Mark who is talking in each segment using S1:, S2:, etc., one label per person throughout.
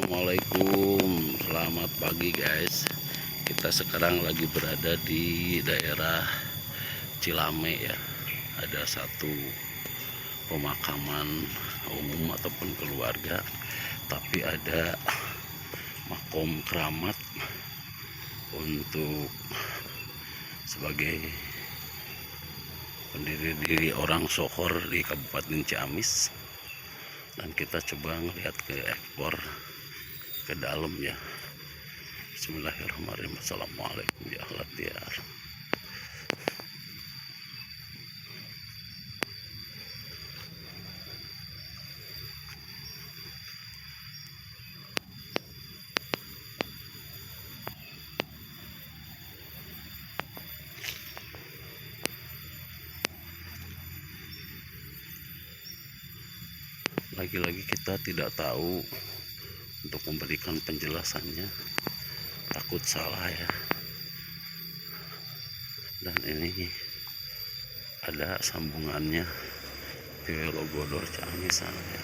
S1: Assalamualaikum, selamat pagi guys. Kita sekarang lagi berada di daerah Cilame ya. Ada satu pemakaman umum ataupun keluarga, tapi ada makom keramat untuk sebagai pendiri-diri orang Sohor di Kabupaten Ciamis. Dan kita coba ngelihat ke ekor ke dalam ya. Bismillahirrahmanirrahim. Assalamualaikum ya ahlat diyar. Lagi-lagi kita tidak tahu untuk memberikan penjelasannya, takut salah ya. Dan ini ada sambungannya ke Logodor Ciamis sana ya.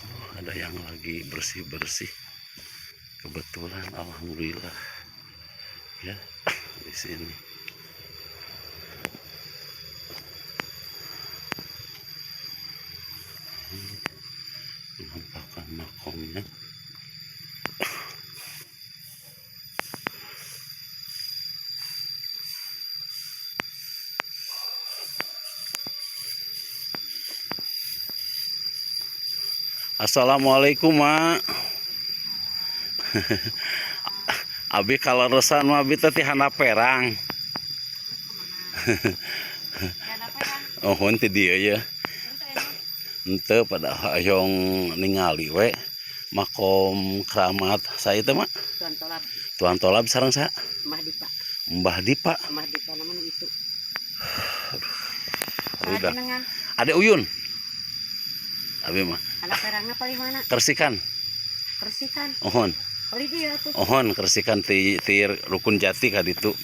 S1: Oh, ada yang lagi bersih-bersih, kebetulan alhamdulillah ya di sini. Penampakan makomnya. Assalamualaikum mak. Abi kaleresan mah abi teh ti handap perang. Oh, ti dieu ya. Henteu pada hoyong ningali we makom keramat saya teh mak.
S2: Tuan Tolab.
S1: Tuan Tolab sareng sa?
S2: Mbah Dipa.
S1: Mbah Dipa.
S2: Mbah Dipa namanya itu.
S1: Aduh. Udah. Ade Uyun. Abi mah.
S2: Anak perangna paling mana?
S1: Kersikan.
S2: Kersikan.
S1: Ohon.
S2: Paling dia tuh.
S1: Ohon kersikan ti ti rukun jati ka ditu.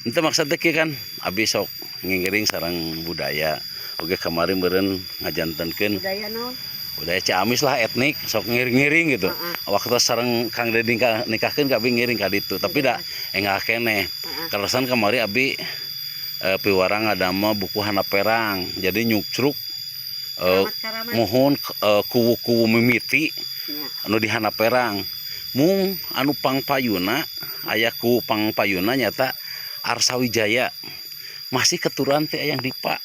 S1: Henteu maksudna kieu kan abi sok ngingiring sareng budaya. Oke kemarin meureun ngajantenkeun
S2: budaya naon?
S1: Budaya Ciamis lah, etnik sok ngiring-ngiring gitu. Waktu sareng Kang Deddy nikahkeun ka abi ngiring ka ditu, tapi da enggal keneh. Kaleresan kamari abi piwarang ngadamel buku handap perang. Jadi nyukcruk muhun kuwu-kuwu mimiti anu di handap perang. Mung anu pangpayuna aya kuwu pangpayuna nyata Arsawijaya. Masih keturunan teh Eyang Dipa.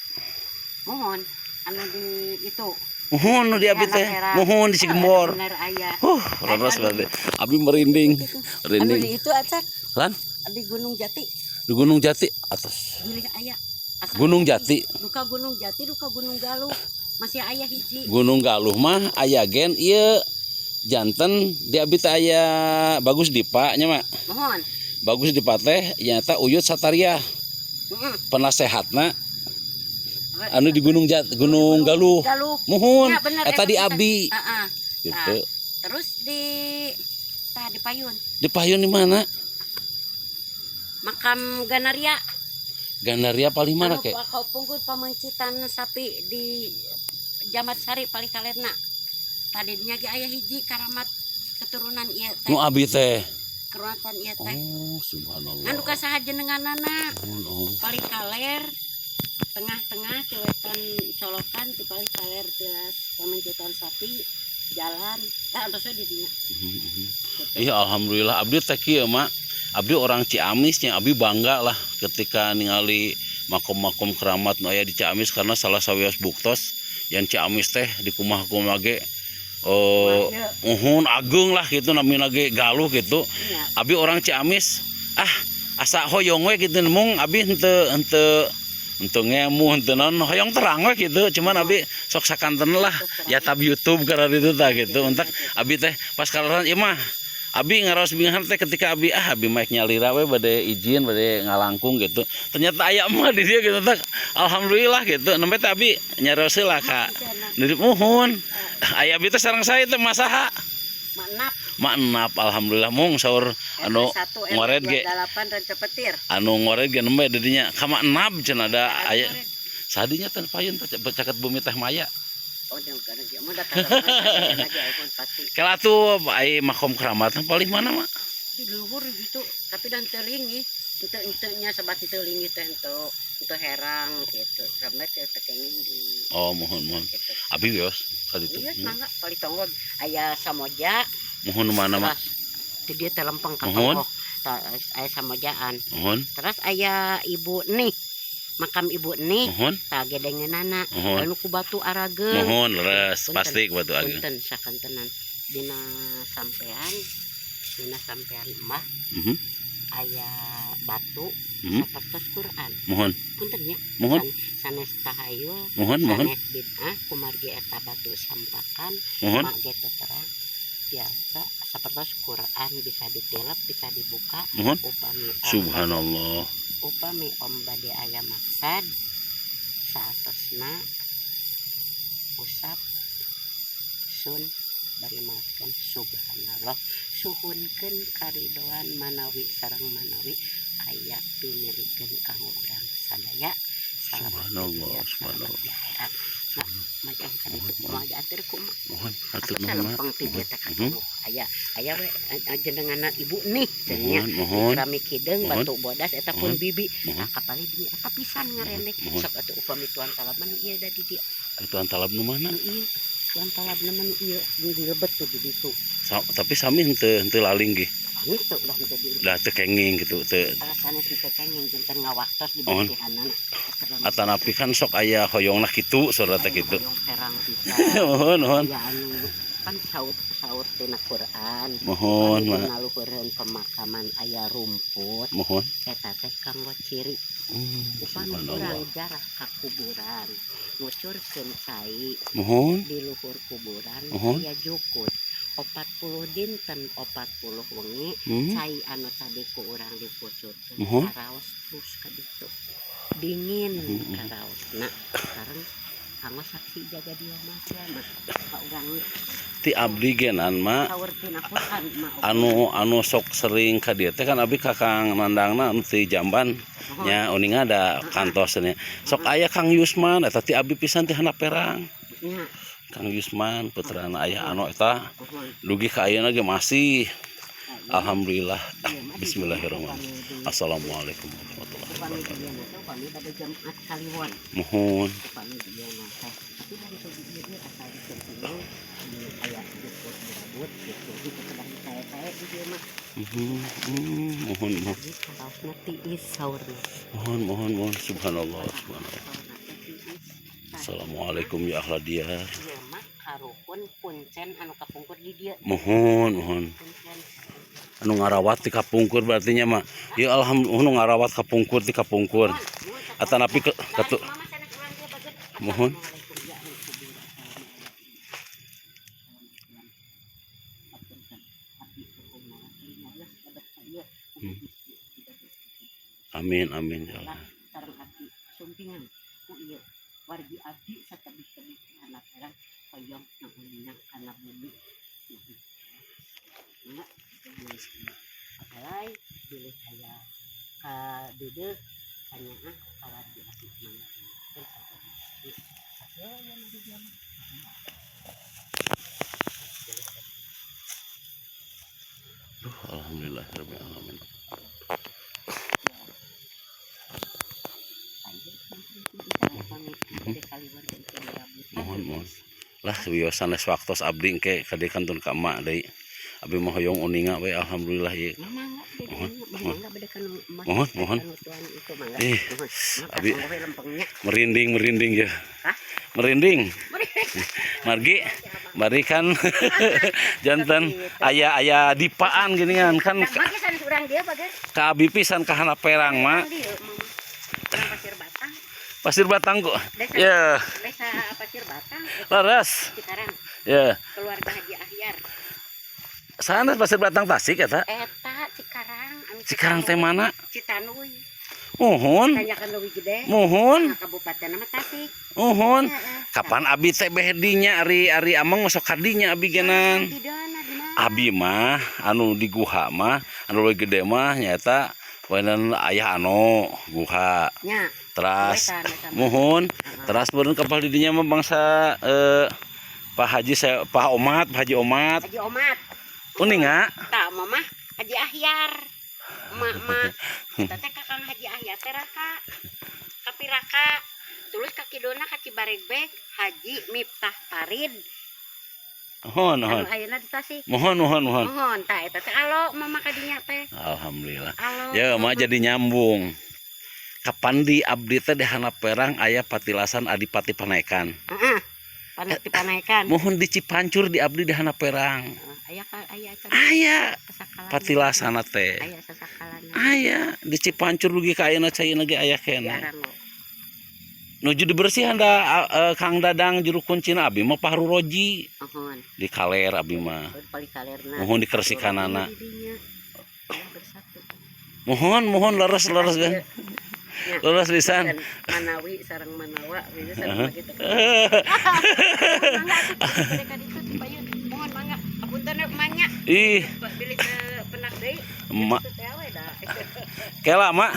S2: Mohon anu di itu.
S1: Muhun nu di abi teh. Muhun di Cigembor. Leres berarti. Abi merinding. Merinding.
S2: Anu di itu acan.
S1: Lan?
S2: Di Gunung Jati.
S1: Di Gunung Jati atas.
S2: Gilih aya. Asa
S1: Gunung Jati.
S2: Duka Gunung Jati, duka Gunung Galuh. Masih aya hiji.
S1: Gunung Galuh mah aya gen ieu janten di abi teh aya Bagus Dipa nya mak.
S2: Mohon.
S1: Bagus Dipa teh nyata Uyut Sataria. Penasehatna anu di Gunung Jati, Gunung Galuh.
S2: Galuh.
S1: Muhun.
S2: Ya, bener,
S1: eta di abi. Gitu.
S2: Nah, terus di tah di Payun.
S1: Di Payun di mana?
S2: Makam Ganaria.
S1: Ganaria paling mana kek?
S2: Anu pungkur pamencitan sapi di Jamat Sari paling kalerna. Tadinya ge aya hiji karamat keturunan ieu teh.
S1: Nu abi teh.
S2: Keturunan ieu teh.
S1: Oh, subhanallah.
S2: Ngan duka saha jenenganana.
S1: Oh, oh.
S2: Paling kaler tengah-tengah ciwetan colokan ti paling kaler tilas pamencitan sapi jalan tah antosna di dinya.
S1: Iya alhamdulillah abdi teh kieu mak. Abdi orang Ciamisnya, abdi bangga lah ketika ningali makom-makom keramat nu aya di Ciamis karena salah sawios buktos yang Ciamis teh di kumaha-kumaha ge muhun ageung lah gitu namina ge Galuh gitu. Abdi orang Ciamis asa hoyong we gitu mung abdi henteu henteu henteu ngemu henteu naon hoyong terang we gitu cuman abdi sok sakanten lah ya tab YouTube karena itu tah gitu entak abdi teh pas kaleresan ieu mah abi ngaraos bingahan teh ketika abi abi mah nyalira we bade izin bade ngalangkung gitu ternyata aya mah di dieu gitu tah alhamdulillah gitu nembe teh abi nyarios heula ka nitip muhun aya abi teh sareng saya teh masaha
S2: Maknap.
S1: Maknap alhamdulillah mung saur anu ngored ge anu ngored ge nembe di dinya ka maknap cenah da aya sadinya teh payun teh caket bumi teh maya.
S2: Oh, da kana ge mah datang lagi iPhone pasti.
S1: Kala tuh ai makom keramat paling mana, Mak?
S2: Di luhur gitu, tapi dan teu linggih. Henteu henteu nya sebat teu linggih teh henteu henteu herang gitu. Sampai teu teu kenging di
S1: Oh, muhun muhun.
S2: gitu.
S1: Abi wios ka ditu.
S2: Iya, mangga paling tonggong aya samoja.
S1: Muhun mana, Mak?
S2: Terus di dia teh lempeng ka
S1: Muhun.
S2: tonggoh. Ta, aya samojaan.
S1: Muhun.
S2: Terus aya ibu nih, makam ibu nih,
S1: Muhun.
S2: tah gedengeunana.
S1: Muhun.
S2: Anu ku batu arageung.
S1: Muhun leres
S2: Punten.
S1: Pasti ku batu ageung.
S2: Punten sakantenan dina sampean mah aya batu sapertos Quran.
S1: Muhun.
S2: Punten nya.
S1: Muhun.
S2: Sanes tahayul,
S1: Muhun muhun.
S2: Sanes bid'ah, kumargi eta batu sampakan,
S1: Muhun.
S2: Mak ge teu terang biasa sapertos Quran bisa ditilep, bisa dibuka.
S1: Muhun.
S2: Upami om
S1: Subhanallah.
S2: Upami om bade aya maksad saatosna usap sun bari maoskeun subhanallah, suhunkeun karidoan manawi sareng manawi aya pimilikeun kanggo urang sadaya, salamet di
S1: Subhanallah,
S2: dunya,
S1: subhanallah.
S2: salamet di akhirat. Nah, macam ka ditu
S1: Muhun, muhun.
S2: Moal diatur ku mah.
S1: Muhun, hatur
S2: Atuh
S1: nuhun, Mak.
S2: salempeng ti dieu teh ka tonggoh aya aya we jenenganna ibu nih cenah nya.
S1: Muhun, muhun.
S2: Keramik hideung
S1: Muhun.
S2: batu bodas eta pun
S1: Muhun.
S2: bibi.
S1: Muhun.
S2: Tah kapalih di eta pisan ngarendek.
S1: Muhun.
S2: Sok atuh upami tuan talab mah nu ieu da di dieu.
S1: Tuan talab nu mana?
S2: Nu ieu. Tuan talabna mah nu ieu, nu dilebet tuh di ditu.
S1: Tapi sami henteu henteu laling ge.
S2: Henteu udah henteu di
S1: Dah teu kenging gitu teu.
S2: Alasanna teu kenging janten ngawaktos di
S1: Muhun.
S2: bersihanana.
S1: Atanapi kan sok aya hoyongna kitu saudara teh kitu.
S2: Hoyong herang pisan.
S1: Muhun muhun.
S2: Aya anu kan saur saur tina Quran.
S1: Muhun,
S2: Upami
S1: Mak.
S2: dina luhureun pemakaman aya rumput,
S1: Muhun.
S2: Eta teh kanggo ciri. Upami
S1: Subhanallah.
S2: urang jarah ka kuburan, ngucurkeun cai
S1: Muhun.
S2: Di luhur kuburan
S1: Muhun.
S2: aya jukut. 40 dinten 40 wengi cai anu tadi ku urang dikucurkeun
S1: Muhun.
S2: karaos terus ka ditu. Dingin karaosna. Sareng kanggo saksi jaga dia mah kiamat. Ka urang
S1: Ti abdi genan, Mak.
S2: Saur tina Quran mah.
S1: Anu anu sok sering ka dieu teh kan abdi ka Kang Nandangna anu ti Jamban nya uninga da kantos nya. Sok aya Kang Yusman eta ti abdi pisan ti handap perang.
S2: Nya.
S1: Kang Yusman putrana aya anu eta
S2: Muhun.
S1: Dugi ka ayeuna ge masih.
S2: Nah, ieu
S1: Alhamdulillah.
S2: Ieu mah di
S1: Bismillahirrahmanirrahim.
S2: Upami di
S1: Assalamualaikum warahmatullahi
S2: upami di
S1: wabarakatuh.
S2: dieu teh upami bade Jumat Kaliwon.
S1: Muhun.
S2: Upami di dieu teh. Tapi dari teu di dieu asal dicemplung di aya jukut dirabut gitu. Gitu kedah sae-sae di dieu mah.
S1: Muhun muhun.
S2: Jadi karaosna tiis saurna.
S1: Muhun muhun muhun subhanallah subhanallah.
S2: Saurna teh tiis. Tah,
S1: Assalamualaikum ya ahla diyar.
S2: ieu mah karuhun kuncen anu kapungkur di dieu.
S1: Muhun muhun.
S2: Kuncen.
S1: Anu ngarawat ti kapungkur berarti nya, Mak. Ya alhamdulillah anu ngarawat kapungkur ti kapungkur. Atanapi ke katu
S2: Mama sanes urang dieu bager.
S1: Muhun.
S2: Assalamualaikum ya ahli kubur. Assalamualaikum. Hapunten. Abdi hukumna nyarios lebet ka ieu.
S1: Amin amin ya Allah.
S2: Sareng abdi sumpingan ku ieu wargi abdi satebih-tebih anak herang hoyong ngaguningan kana bumi. Mangga apalai bilih aya ka deudeuh kanyaah ka wargi abdi mangga. Hasil aya nu di dieu mah.
S1: Duh, alhamdulillah rabbil alamin. Muhun muhun. Lah wios sanes waktos abdi engke ka dieu kantun ka emak deui. Abdi mah hoyong uninga we alhamdulillah ieu. Muhun muhun. Muhun muhun. Ih, abi merinding merinding ya. Merinding. Margi, mari kan janten aya aya dipaan geuningan kan ka abi pisan ka handap perang, Mak.
S2: Pasir Batang.
S1: Pasir Batang kok.
S2: Desa,
S1: Ya,
S2: desa Pasir Batang,
S1: leres.
S2: Cikarang,
S1: Ya.
S2: keluarga Haji Ahyar.
S1: Sanes Pasir Batang Tasik eta?
S2: Eta Cikarang, anu
S1: Cikarang teh mana?
S2: Citanduy.
S1: Muhun.
S2: Tanyakan leuwih gede.
S1: Muhun.
S2: Nah, kabupaten nama Tasik.
S1: Muhun.
S2: Heeh.
S1: Kapan abi teh beh dinya ari ari ameng masuk kadinya abi genan.
S2: Di mana di mana?
S1: Abi mah anu di guha mah anu leuwih gede mah nyaeta weunan ayah anu guha.
S2: Nya.
S1: Teras
S2: Wetan, eta mah.
S1: Muhun.
S2: Heeh.
S1: Teras meureun kapal di dinya mah bangsa Pak Haji saya, Pak Omat, Pak Haji Omat.
S2: Haji Omat.
S1: Uninga.
S2: Tah, mama Haji Ahyar. Emak mah. Eta teh Kakang Haji Ahyar teh raka. Kapiraka. Terus ka kidulna ka Cibaregbeg Haji Miftah Farid.
S1: Mohon, mohon.
S2: Anu ayeuna di Tasik.
S1: Mohon, mohon, mohon.
S2: Mohon tah eta teh alo mama ka dinya teh.
S1: Alhamdulillah.
S2: Alo.
S1: Ya, mah jadi nyambung. Kapan di abdi teh di Handap Werang aya patilasan Adipati Panaikan.
S2: Heeh. Panek Panaikan.
S1: Mohon di Cipancur di abdi di Handap Werang.
S2: Heeh, aya ka aya acan
S1: Aya
S2: sasakalan.
S1: patilasana teh.
S2: Aya sasakalan.
S1: Aya di Cipancur dugi ka ayeuna caina ge aya keneh.
S2: Jarang kok.
S1: Nuju dibersihan da Kang Dadang juru kuncina, abi mah Pahru Roji
S2: Mohon.
S1: di kaler abi mah.
S2: Paling kalerna.
S1: Mohon dikersikanana.
S2: Di dinya. Ya, bersatu.
S1: Mohon, mohon, leres, leres kan.
S2: Ya.
S1: Leres pisan.
S2: Dan Manawi sareng Manawa gitu sareng begitu. Mangga atuh mereka ditu ti payun. Mohon mangga. Apunten manya.
S1: Ih,
S2: Bilih teu penak deui.
S1: Emak.
S2: Itu teh we da.
S1: Kela, Mak.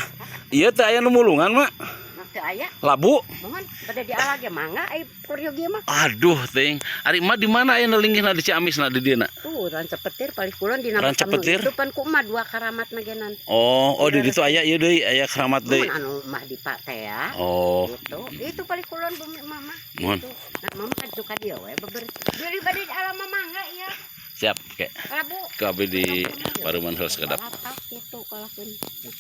S1: Ieu teh aya nu mulungan, Mak.
S2: Nah, teu aya.
S1: Labu.
S2: Mohon bade diala ge mangga ai kuryogi mah.
S1: Aduh, ting. Ari emak di mana aya nu linggihna di Ciamis na di dieu?
S2: Tuh Rancapetir paling kulon di
S1: Rancapetir?
S2: Itu pan ku emak dua karamat nagenan.
S1: Oh, di ditu aya ieu deui, aya keramat deui.
S2: Mohon anu mah di Pak teh ya.
S1: Oh,
S2: Gitu. Itu paling kulon bumi mama.
S1: Mohon.
S2: Gitu. Nah, mama kan suka dia we beber. Beli bade diala mah mangga ieu.
S1: Siap, ke.
S2: Labu.
S1: Ke abdi di Paruman heula sakedap.
S2: Latak gitu kalau pun.